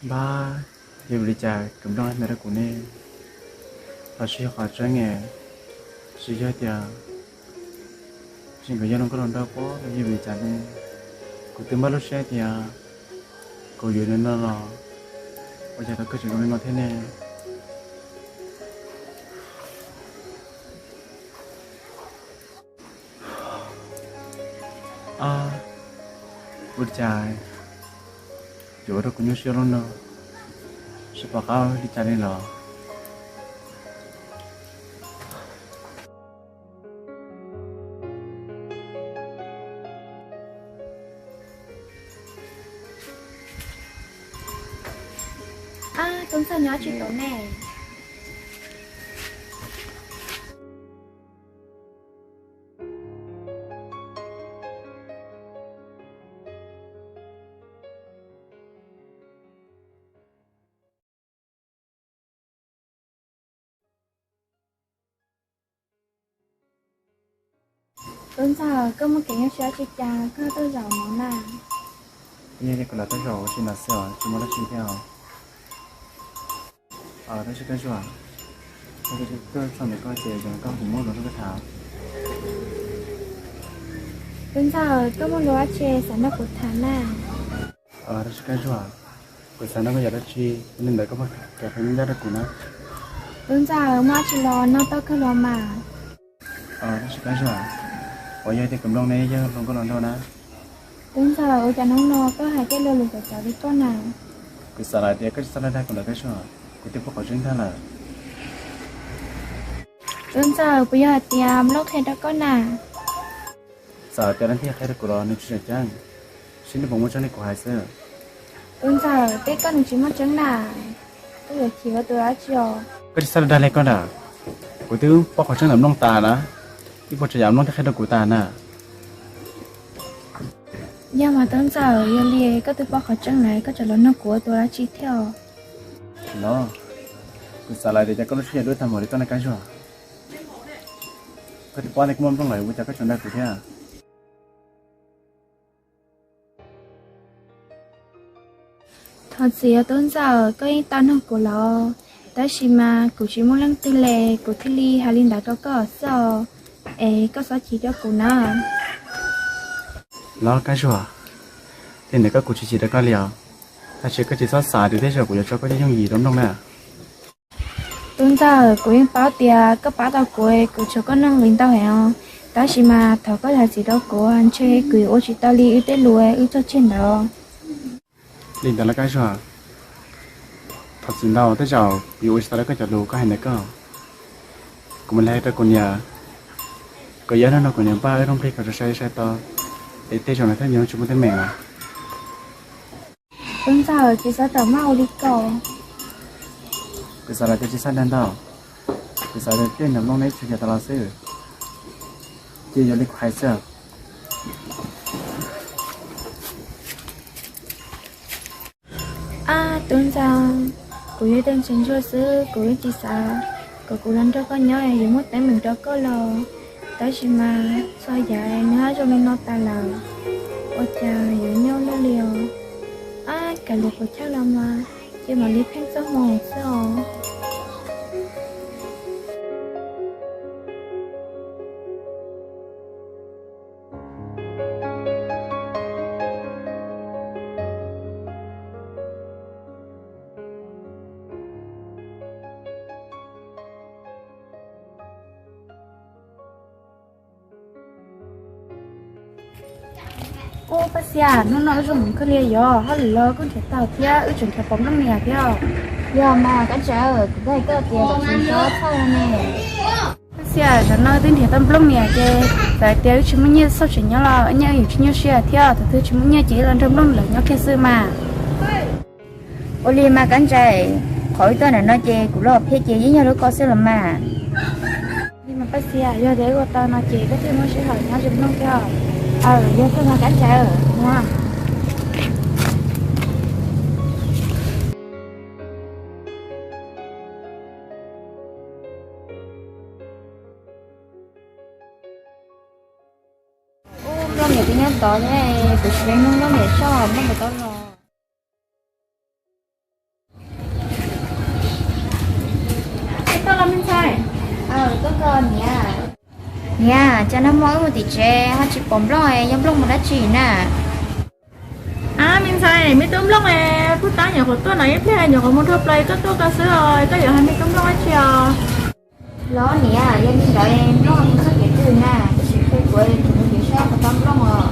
Npab, yog vim li cas kawm nplooj ntawd rau kuv ne? Los sis yog qhov tseeb es, los sis yog tias tseem nkawd yog luag nkauj hluas nraug pob los yog vim li cas ne? Kuv twb npaj lub siab tias kuv yuav nws no los ua cas tau kawg tseem zoo li no thiab ne? Ab, ua li cas yuav ua rau kuv nyuaj siab lub no, tsis pom qab ua li cas li los. Ab, Tub Ntxawg nyob tsis tau ne. Tub Ntxawg, koj muaj kev nyuaj siab tsis cas koj tuaj zaum no na? Yog li kuv los tuaj zaum ua si no xwb os, tsis muaj dab tsi thiab os. Tab sis Kab Zuag, tuaj txog ntawm koj ces zoo koj kuv muaj lus nrog koj tham. Tub Ntxawg, koj muaj lus dab tsi xav nrog kuv tham na? Tab sis Kab Zuag, kuv xav nrog koj yam dab tsi li ntawd koj muab qhia qhia ncaj rau kuv na. Tub Ntxawg, muaj dab tsi los nug tau kawg los mas. Tab sis Kab Zuag, puas yog tias kawm nplooj ne yog hluas nkauj hluas nraug na? Tub Ntxawg, ua cas hnub no koj hais tej lo lus txawv txawv li koj na? Kuv xav lawm tias koj tsis txhob dag dag kuv lawm Kab Zuag, kuv twb paub qhov tseeb tag lawm. Tub Ntxawg, puas yog hais tias nplooj qhia rau koj na? Txawm tias leej twg qhia rau kuv los nws tsis tseem ceeb, seb nws puas muaj tseeb li kuv hais xwb. Tub Ntxawg, teb koj nws tsis muaj tseeb na, koj yuav chim ua tus dab tsi os? Koj tsis txhob dag dag li koj ntag, kuv twb paub qhov tseeb ntawm nplooj tas na, ib puas tsav yam nplooj twb qhia rau kuv tas na. Yog mas Tub Ntxawg, yog li koj twb paub qhov tseeb lawm koj tseem los nug kuv ua tus dab tsi thiab os? Los, kuv xav lawm tias cas koj lub siab yuav dub tag npaum li koj na Kab Zuag. Koj twb paub tias koj muaj nplooj lawm ua cas koj tseem dag kuv thiab? Thov txim os Tub Ntxawg, koj yeej tau nug kuv los, tab sis mas kuv tsis muaj leej twg li kuv thiaj li hais li ntawd rau koj xwb os, es koj txhob chim rau kuv na. Los Kab Zuag, tej ntawd koj kuv tsis chim rau koj li os, tab sis koj tsis txhob xav tias tej zaum kuv yuav tso koj yooj yooj yim rau nplooj na. Tub Ntxawg, kuv yeej paub tias koj pab tau kuv, kuv tshuav koj neej li ntau heev os, tab sis mas thov koj zam txim rau kuv, ntshe kuv yuav ua tsis tau li wb tej lus wb txog tseg ntawd. Li ntawd los Kab Zuag, thov txim ntau, tej zaum kuv yuav ua tsis tau li koj cov lus koj hais ntawd koj. Kuv mam li hais rau kuv niam, kom yog hnub no kuv niam npaj wb rooj plig kom sai sai tau, es tej zaum nws thiaj yuav tsis muaj teeb meem lawm. Tub Ntxawg, tsis txhob tawm maj ua li ko. Kuv xav lawm tias tsis txhob dag ntau, kuv xav tias tej ntawm nplooj neb tsum yog tas los xwb, ces yog li kuv hais xwb. Ab Tub Ntxawg, kuv yog ib tug ntsuag ntsuag xwb, kuv yeej tsis xav kom kuv los nrog koj nyob yuav muaj teeb meem rau koj los, tab sis mas txhua yam nws haj zoo li no tas lawm, ua cas yuav nyuaj luaj li os. Ab, kav liam kuv chaj los mas, ces mam li pheej txoj hmoo xwb os. Ub, Paj Xiam, hnub no wb zoo heev kawg li yog hauj lwm los koj nrhiav tau thiab wb tseem nrhiav pom nplooj niam thiab. Yog mas Kab Ntsaim, kuv twb hais koj tias kom tsis txhob txhawj ne. Paj Xiam, zaum no wb twb nrhiav tau nplooj niam ces txawm hais tias wb tsis muaj nyiaj xauj tseem nyob los nyiaj wb yuav tsis nyuaj siab thiab, thaum twg tsis muaj nyiaj ces wb los nrog nplooj lawv nyob kiag xwb mas. Ua li mas Kab Ntsaim, qhov wb tuaj ntawm no ces kuv los phiab ces yeej yog lub koj xwb los mas. Li mas Paj Xiam, yog tias wb ua tau no ces koj thiaj muaj sij hawm nyob ze nplooj thiab. Aw, yog kawg mas Kab Ntsaim, ua. Ub, nplooj niam twb nyob tod thiab, kuv tsis nug nplooj niam soj nplooj puas tau los. Niam, cas nag hmo wb mus tim tsev ho tsis pom Nplooj, yog Nplooj mus dab tsi na? Ab, me ntxhais, me tub Nplooj, puag ta nyuam qhuav tuaj no ib pliag, nyuam qhuav mus dhau plaws tuaj tuaj koj xwb os, koj yuav hais me tub Nplooj dab tsi os? Los niam, yog li ntawd Nplooj mus txog kev twg na, tab sis kuv tseem mus nrhiav saib puas tau Nplooj os.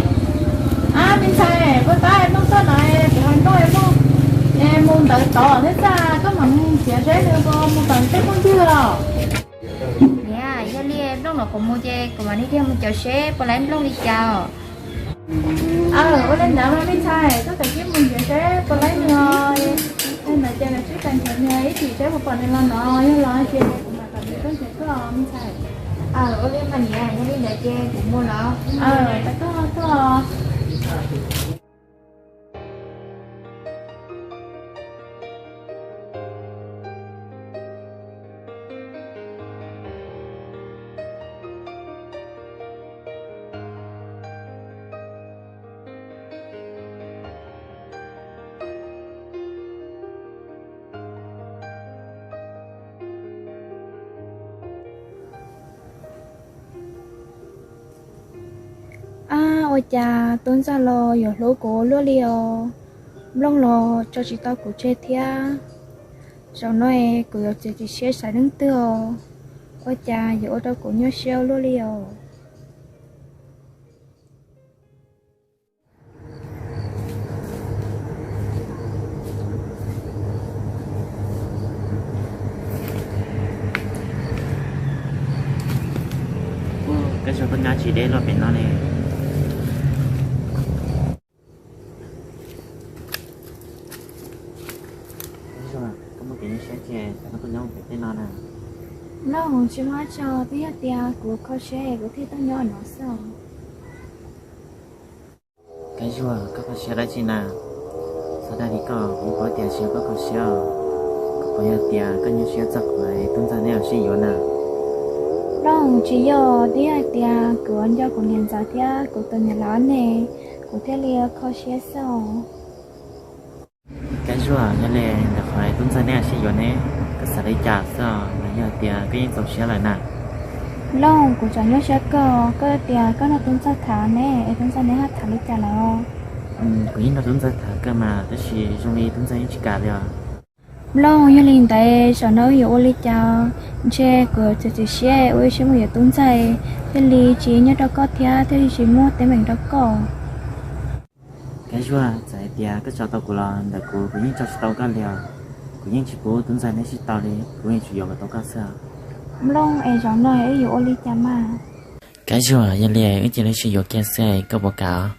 Ab, me ntxhais, puag ta Nplooj tuaj no, kuv hais Nplooj mus, mus ntawd tod thiab txaj, koj mam mus nrhiav seb nws puas mus tom tej phooj ywg os. Niam, yog li Nplooj los kuv mus ces kuv mam li dhia mus caum seb puas laib Nplooj li cas os. Aw, ua li ntawd mas me ntxhais, koj kav tsij mus nrhiav seb puas laib nws os. Ntawd ces los sib pab nrhiav nws ib chim seb puas pom nws los no, yog los ces kuv mam kom nws tuaj nrhiav koj me ntxhais. Aw, ua li mas niam, yog li ntawd ces kuv mus los. Aw, tuaj tuaj. Ab, ua cas tub ntxawg los yuav hlub kuv ua luaj li os. Nplooj los tso tsis tau kuv tseg thiab. Zaum no kuv yuav txiav txim siab xaiv leej twg os? Ua cas yuav ua rau kuv nyuaj siab ua luaj li os. Koj tsuas tuaj nyob tsis deb luaj pem no ne. Koj muaj kev nyuaj siab ces koj tuaj nyob pem tej no na. Nplooj, tsis muaj dab tsi, twb yog tias kuv kho siab es kuv thiaj tuaj nyob no xwb. Kab Zuag, koj kho siab dab tsi na? Xav dag li koj, kuv paub tias tsis yog koj kho siab os. Kuv paub yog tias koj nyuaj siab txog kuv tub ntxawg neb sib yuav na. Nplooj, tsis yog, twb yog hais tias kuv nco kuv niam ntxawm thiab kuv tus niam laus ne, kuv thiaj li kho siab xwb os. Kab Zuag, yog li ntawm qhov tub ntxawg neb sib yuav ne, koj xav li cas xwb os? Los yog tias koj yeej txaus siab lawm na? Nplooj, kuv tseem nyuaj siab kawg, koj tias koj nrog tub ntxawg tham ne, es tub ntxawg neb ho tham li cas lawm? Kuv yeej nrog tub ntxawg tham kawg mas, tab sis zoo li tub ntxawg yeej tsis kam li os. Nplooj, yog li ntawd zaum no wb yuav ua li cas? Ntshe kuv txiav txim siab ua ib siab mus yuav tub ntxawg, thiaj li tsis nyob rau koj thiab thiaj li tsis muaj teeb meem rau koj. Kab Zuag, txawm hais tias koj tso tau kuv los ntawm kuv, kuv yeej tso tsis tau koj li os. Kuv yeej tsis pub tub ntxawg neb sib tau li, kuv yeej tsuas yuav kom tau koj xwb. Nplooj, es zaum no wb yuav ua li cas mas? Kab Zuag, yog li wb cia li sib yuav kiag xwb, koj puas kam?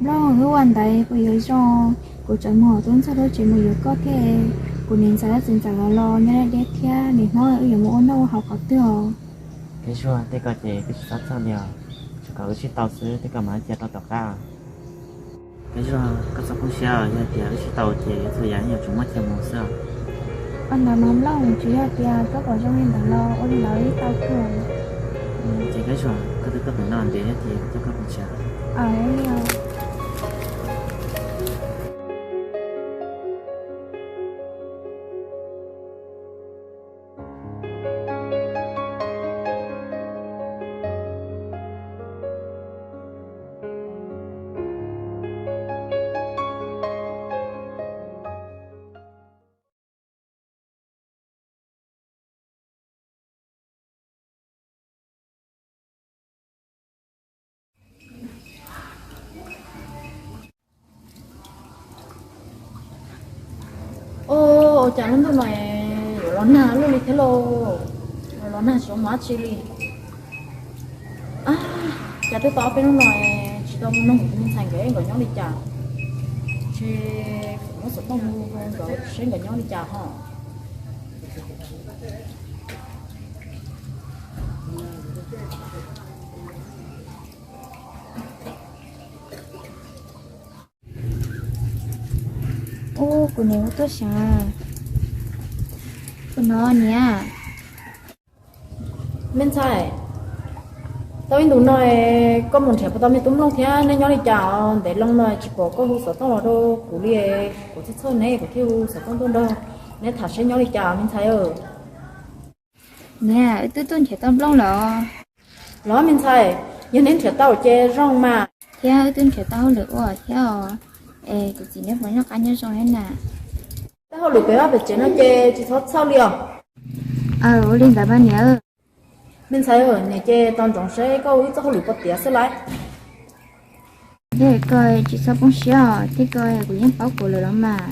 Nplooj, wb ua ntawd puas yuav zoo? Kuv tseem mus hauv tub ntxawg lub tsev mus yuav koj thiab. Kuv niam ntxawm txiv ntxawm los los nyob deb deb thiab, nim no wb yuav mus ua noj ua haus qhov twg os? Kab Zuag, tej ko ces koj tsis txhob txhawj li os, tsuas kom wb sib tau xwb, tej ko mam cia rau tom qab. Kab Zuag, koj txhob poob siab, yog tias wb sib tau ces txhua yam yeej yuav tsum muaj chaw mus xwb. Ua ntawd mas Nplooj, tsis yog tias koj pom zoo li ntawd los ua li ntawd wb tau kawg. Ces Kab Zuag, koj twb tuaj pem no ntev thiab ces kuv coj koj mus tsev. Ua cas lub ntuj no yuav los nag luaj li thiab lauj? Los nag tsis ua dab tsi li. Cas twb tau ob peb hnub no tsis tau mus nug kuv tus me ntxhais nkawd nkawd nyob li cas. Ntshe muab xov tooj hu nkawd seb nkawd nyob li cas ho. Ub, kuv niam hu tuaj xyov. Tus no niam. Me ntxhais, tau ib ntus no koj mus nrhiav puas tau me tub Nplooj thiab neb nyob li cas? Ntev loo no tsis pom koj hu xov tooj los rau kuv li. Kuv txhawj txhawj neb kuv thiaj hu xov tooj tuaj nrog neb tham seb nyob li cas me ntxhais. Niam, wb twb tuaj nrhiav tau nplooj lawm. Los me ntxhais, yog neb nrhiav tau ces zoo mas. Thiab wb twb nrhiav tau hauj lwm ua thiab os. Es kuv txiv neb puas noj qab nyob zoo thiab na? Tej hauj lwm pem vaj pem tsev no ces tsis txhob txhawj li os. Aw, ua li ntawd mas niam. Me ntxhais, niam ces tos ntsoov seb koj ua wb txoj hauj lwm puas tiav xwb lauj. Thiab koj tsis txhob poob siab os, thiab koj, kuv yeej paub kuv lawm los mas.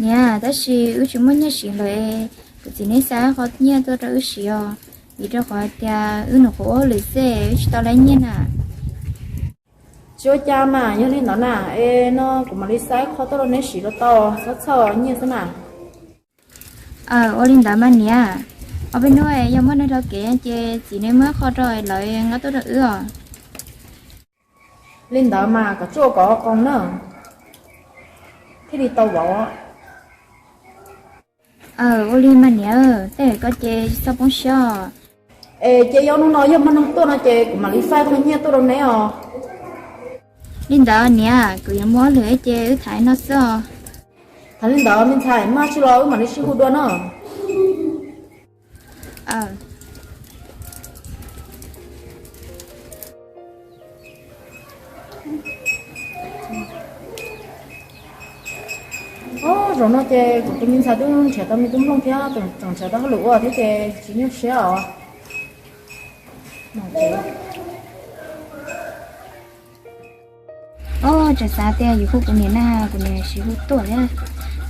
Niam, tab sis wb tsis muaj nyiaj siv lawm, kuv txiv neb xa qhov nyiaj tuaj rau wb siv os, vim rau qhov hais tias wb nyuam qhuav ua hauj lwm xwb wb tsis tau lab nyiaj na. Tsis ua cas mas, yog li ntawd na, es no kuv mam li xa qho tuaj rau neb siv los tau, txhob txhawj nyiaj xwb na. Aw, ua li ntawd mas niam. Ob peb hnub yog muaj neeg dhau kev ces txiv neb muab qho rau lawv nqa tuaj rau wb os. Li ntawd mas kom tsuaj kom qoo na, thiaj li tau vauv. Aw, ua li mas niam, tej koj ces tsis txhob poob siab os. Es ces yog hnub no yog muaj neeg tuaj no ces kuv mam li xa qho nyiaj tuaj rau neb os. Li ntawd niam, kuv yuav mus ua hauj lwm ces wb tham no xwb os. Tham li ntawd me ntxhais, muaj dab tsi los wb mam li sib hu dua na. Zaum no ces kuv tus me ntxhais twb nrhiav tau me tub nplooj thiab tseem nrhiav tau hauj lwm ua thiab ces tsis nyuaj siab os. Ob, tseem xav tias yuav hu kuv niam na, kuv niam tsis hu tuaj thiab.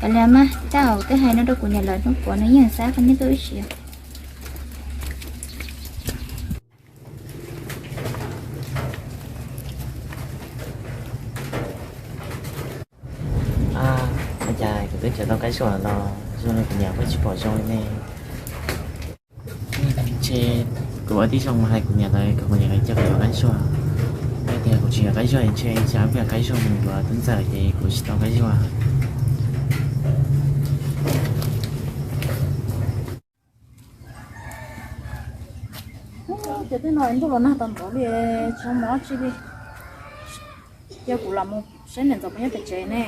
Kav liam mas, tau twb hais no rau kuv niam lawm, hnub puav no yeej xa qho nyiaj tuaj wb siv. Ua cas kuv twb nrhiav tau kab zuaj los zoo li kuv niam pheej tsis pom zoo li ne. Ntshe kuv ua tib zoo mus hais kuv niam lawv kom kuv niam lawv coj kuv yuav kab zuaj. Yog tias kuv tsis yuav kab zuaj ntshe xyov kuv yuav kab zuaj mus yuav tub ntxawm ces kuv tsis tau kab zuaj. Ces tej no ntuj los nag tau npaum li, tsis mus dab tsi li. Cia kuv los mus saib niam ntxawm puas nyob pem tsev ne.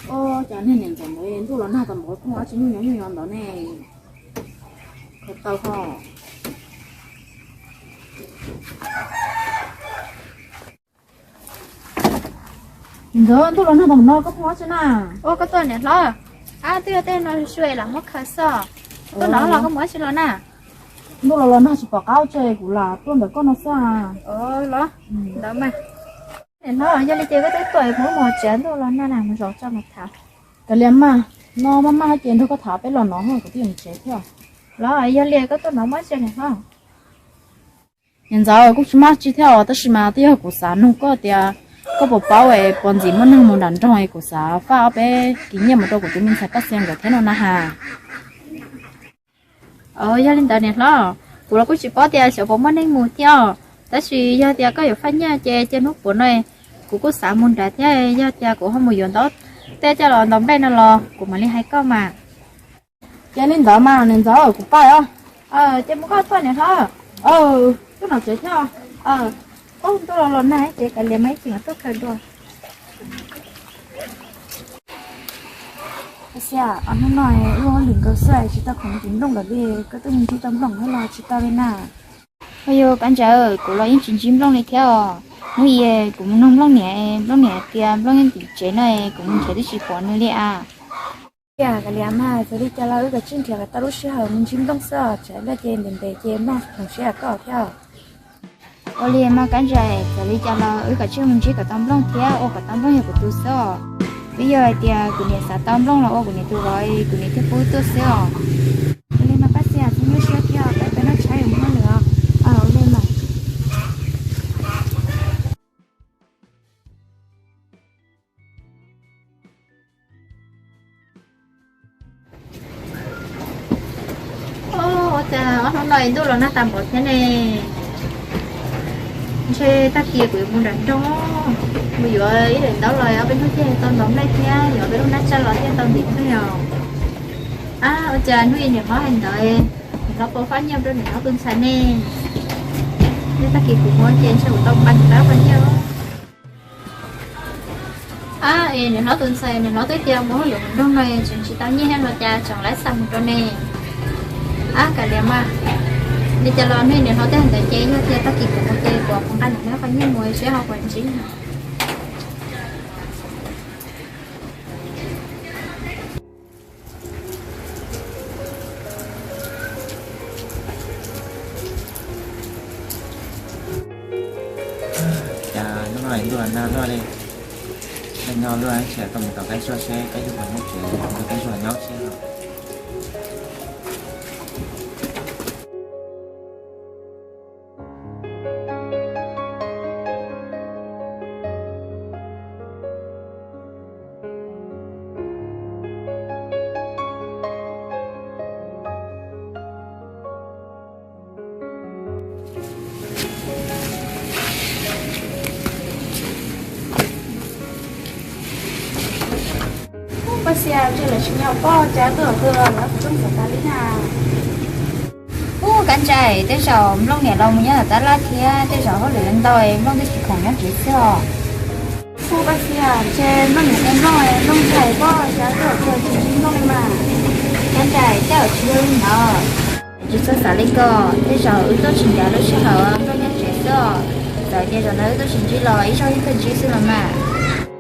Ua cas niag niam ntxawm ntawd ntuj los nag tau npaum li, phooj ua dab tsi nyuj nyuav nyuj nyuav ntawd ne? Khaws taw ho. Niam ntxawm, ntuj los nag tau npaum no koj phooj ua dab tsi na? Ua koj tuaj niam hlob. Ab, twb yog tej no sua lam muab khaws xwb. Koj tuaj no los koj mus ua dab tsi los na? Ntuj los los nag tsis pom qab ua tsi kuv lam tuaj ntawm koj no xwb. Los ntawd mas. Niam hlob, yog li ces koj twb tuaj kuv muab mus tsev, ntuj los nag na, mus zaum tso mus tham. Kav liam mas, no maj maj ces nrog koj tham peb los no kuv twb yuav mus tsev thiab. Los yog li koj tuaj no muab tsev niam hlob. Niam ntxawm, kuj tsis maj tsi thiab os, tab sis mas twb yog kuv xav nug koj tias koj puas paub es puas ntxim muaj neeg mus nram nroog es kuv xav faj ob peb kis nyiaj mus rau kuv tus me ntxhais Paj Xia nkawd thiab no na has. Yog li ntawd niam hlob, kuv los kuj tsis paub tias xyov puas muaj neeg mus thiab os, tab sis yog tias koj yuav faj nyiaj ces cia hnub puav no kuv kuj xav mus nrad thiab, yog tias kuv ho mus yuav ntaub tej coj los ntaus nplej no los kuv mam li hais koj mas. Ces li ntawd mas niam ntxawm, kuv pais os. Ces mus koj tuaj niam hlob. Tuaj no tsev thiab. Ub, ntuj los los nag ces kav liam mas ib chim tuaj khaws dua. Tab sis hnub no wb ua hauj lwm nkaus xwb tsis tau khoom ntsib nplooj lawm li, koj twb mus ntsib tau nplooj thiab los tsis tau li na? Ua yog kab ntsa, kuv los yeej tsis ntsib nplooj li thiab os. Hnub i kuv mus nug nplooj niam, nplooj niam tias nplooj yeej tim tsev no, kuv mus nrhiav twb tsis pom nws li as. Kav liam mas, txawm li cas los wb kav tsij nrhiav kom tau lub sij hawm mus ntsib nplooj xwb os, tsam ib pliag ces ntev ntev ces nplooj khoom siab koj thiab. Ua li mas kab ntsa, txawm li cas los wb kav tsij mus ntsib kom tau nplooj thiab ua kom tau nplooj yog kuv tus xwb os. Twb yog hais tias kuv niam xav tau nplooj los ua kuv niam tus vauv, kuv niam thiaj pub tuaj xwb os. Ua li mas Paj Xia, txhob nyuaj siab thiab, peb peb noj tshaib yuav mus hauj lwm os. Ua li mas. Ua cas ob hnub no ntuj los nag tag npaum thiab ne? Ntshe tag kis kuv yuav mus nram nroog, mus yuav ib daim ntaub los ob peb hnub thiaj tau ntaus nplej thiab yuav peb lub nab tsaj los thiaj tau ntim nplej os. Ab, ua cas hnub i niam hlob hais ntawd, Niam hlob puas pab nyiaj rau niam hlob tus ntxhais ne? Nyob tag kis kuv mus ces ntshe kuv tau nqa niam hlob pab nyiaj. Ab, es niam hlob tus ntxhais, niam hlob twb tias mus hauj lwm mus nroog no tseem tsis tau nyiaj thiab los cas tseem laib xa mus rau ne? Ab, kav liam mas, li cas los nej niam hlob tej ntawd ces yog tias tag kis kuv mus ces kuv nqa niam hlob pab nyiaj mus seb ho puas ntsib. Cas hnub no ntuj nag luaj li, nag nyo luaj, tab sis tau mus tom Qaib Zuag seb Qaib Zuag puas nyob tsev, nrog Qaib Zuag nyob seb. Ub, Paj Xia, ntshe lawv tsis nyob pob, cas tuaj twg los lawv kuv rooj xav tas li na. Ub, Kab Ntsais, tej zaum Nplooj niam los mus nyob tom tab laj thiab, tej zaum hauj lwm ntau, Nplooj twb tsis khoom nyob tsev xwb os. Ub, Paj Xia, ntshe Nplooj niam tias Nplooj, Nplooj ntshai pob, cas tuaj twg tsis ntsib Nplooj li mas. Kab Ntsais, tej zaum tsis yog li ntawd, tsis txhob xav li ko, tej zaum wb tuaj tsis ncav lub sij hawm Nplooj nyob tsev xwb os. Txawm tias zaum no wb tuaj tsis ntsib los ib zaug yeej tuaj ntsib xwb los mas.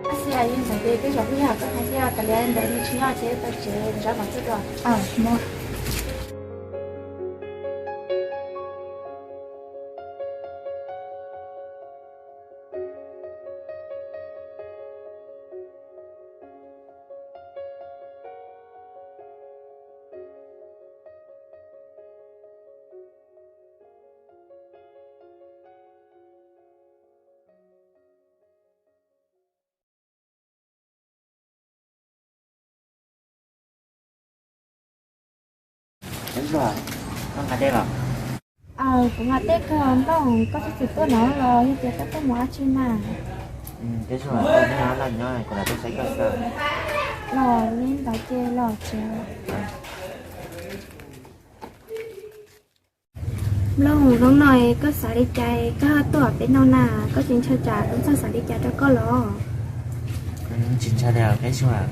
Paj Xia, yeej xav tias tej zaum kuj yog koj hais tiag, kav liam ntawd nws tsis nyob ces tau tsev nrog mas tuaj dua. Kab Zuag, koj nqa dej los? Aws, kuv nqa dej kawg Nplooj, koj twb tsis tuaj no los yog tias koj tuaj mus dab tsi mas? Kab Zuag, tuaj nyob laj nyob kuv lam tuaj saib koj xwb. Los li ntawd ces los tsev. Nplooj, hnub no koj xav li cas koj tuaj pem no na, koj tsis ntshaw tsam Tub Ntxawg xav li cas rau koj los? Tsis ntshaw li os Kab Zuag,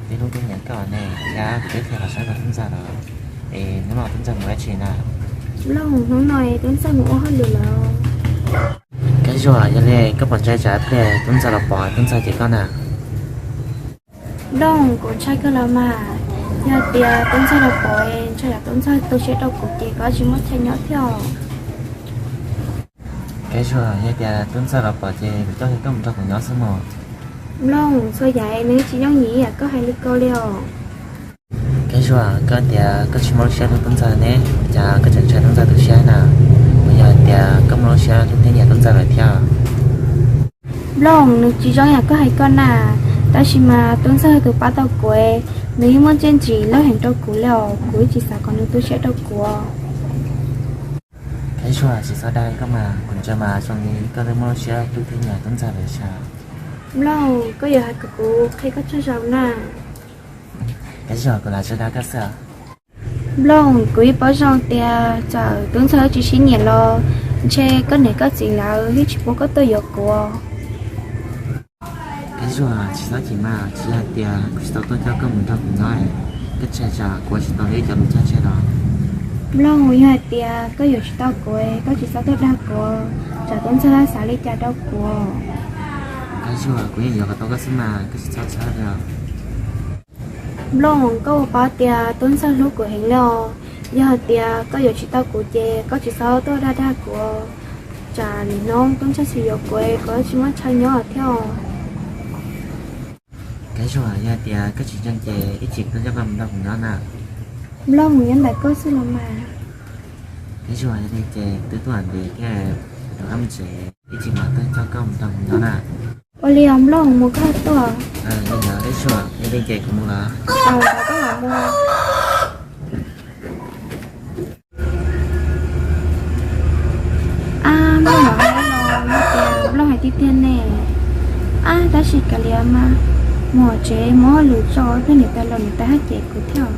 twb hlub thiab nyiam koj ne, thiab kuv twb qhia los saib rau Tub Ntxawg lawm, es hnub no Tub Ntxawg mus dab tsi na? Nplooj, hnub no Tub Ntxawg mus ua hauj lwm lawm. Kab Zuag, yog li koj puas ntshai tsam pliag Tub Ntxawg los pom Tub Ntxawg cem koj na? Nplooj, kuv ntshai kawg los mas, yog tias Tub Ntxawg los pom ntshai tsam Tub Ntxawg tu siab rau kuv ces kuv tsis muaj chaw nyob thiab. Kab Zuag, yog tias Tub Ntxawg los pom ces kuv coj koj mus nrog kuv nyob xwb mog. Nplooj, txhua yam nws tsis yooj yim yam koj hais li ko li os. Kab Zuag, koj tias koj tsis muaj lub siab hlub Tub Ntxawg ne, cas koj tseem ntshai Tub Ntxawg tu siab na? Puas yog tias koj muaj lub siab hlub thiab nyiam Tub Ntxawg lawm thiab? Nplooj, nws tsis zoo yam koj hais koj na, tab sis mas Tub Ntxawg tus pab tau kuv, nws yeej muaj txiaj ntsig loj heev rau kuv li os, kuv yeej tsis xav kom nws tu siab rau kuv. Kab Zuag, tsis txhob dag koj mas, kuv ntsia mas zoo li koj twb muaj lub siab hlub thiab nyiam Tub Ntxawg lawm sav. Nplooj, koj yuav hais kom kuv qhia koj tsaug zog na. Kab Zuag, kuv lam tsaug dag koj xwb. Nplooj, kuv yeej paub zoo tias txawm Tub Ntxawg tsis sib nyiam los ntshe koj niam koj txiv lawv yeej tsis pub koj tuaj yuav kuv. Kab Zuag, tsis txhob chim mas, tsis yog hais tias kuv tsis tau tuaj coj koj mus nrog kuv nyob, koj ntshai tsam kuv ua tsis tau li cov lus cog tseg los? Nplooj, yog hais tias koj yuav tsis tau kuv, koj tsis txhob tuaj dag kuv, tsam Tub Ntxawg xav li cas rau kuv. Kab Zuag, kuv yeej yuav kom tau koj xwb mas, koj tsis txhob txhawj li os. Nplooj, koj puas paub tias Tub Ntxawg hlub kuv heev li os. Yog hais tias koj yuav tsis tau kuv ces koj tsis txhob tuaj dag dag kuv, tsam lwm hnub Tub Ntxawg tsis yuav kuv, kuv tsis muaj chaw nyob thiab os. Kab Zuag, yog hais tias koj tsis ntseeg ces ib chim kuv tuaj coj koj mus nrog kuv nyob na. Nplooj, nyob ntawm koj xwb los mas. Kab Zuag, yog li ces twb tuaj ntev thiab, rov qab mus tsev, ib chim mam tuaj coj koj mus nrog kuv nyob na. Ua li os Nplooj, mus koj tuaj. Li ntawd Kab Zuag, yog li ces kuv mus lawm. Ab, Nplooj los hais no, Nplooj hais tiag tiag ne. Ab, tab sis kav liam mas, mus tsev mus ua hauj lwm tso, ib pliag niam tais los niam tais haj cem kuv thiab.